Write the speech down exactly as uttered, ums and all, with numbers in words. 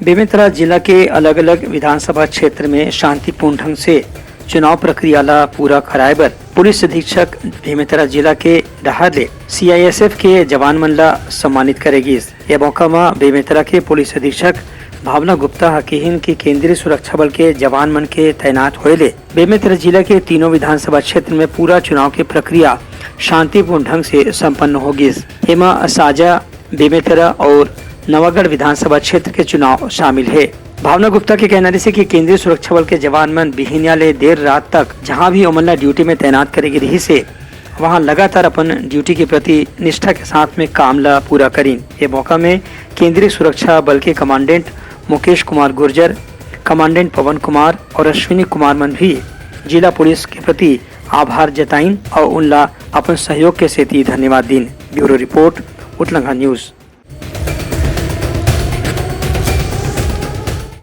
बेमेतरा जिला के अलग-अलग विधानसभा क्षेत्र में शांतिपूर्ण ढंग से चुनाव प्रक्रिया ला पूरा कराए बर पुलिस अधीक्षक बेमेतरा जिला के डहार ले सीआईएसएफ के जवान मन ला सम्मानित करे गिस। ये मौका म बेमेतरा के पुलिस अधीक्षक भावना गुप्ता ह किहिन कि केंद्रीय सुरक्षा बल के जवान मन के तैनात होए ले बेमेतरा जिला के तीनों विधानसभा क्षेत्र में पूरा चुनाव के प्रक्रिया शांतिपूर्ण ढंग से संपन्न हो गिस। एमा साजा, बेमेतरा और नवागढ़ विधानसभा क्षेत्र के चुनाव शामिल हे। भावना गुप्ता के कहना रिहिसे कि केंद्रीय सुरक्षा बल के जवान मन बिहिनिया ले देर रात तक जहां भी ओमन ला ड्यूटी में तैनात करे गे रिहिसे, वहां लगातार अपन ड्यूटी के प्रति निष्ठा के साथ में काम ला पूरा करिन। ये मौका में केंद्रीय सुरक्षा बल के कमांडेंट मुकेश कुमार गुर्जर, कमांडेंट पवन कुमार और अश्विनी कुमार मन भी जिला पुलिस के प्रति आभार जताइन और उनला अपन सहयोग के सेती धन्यवाद दीन। Bureau report, Utlangha news.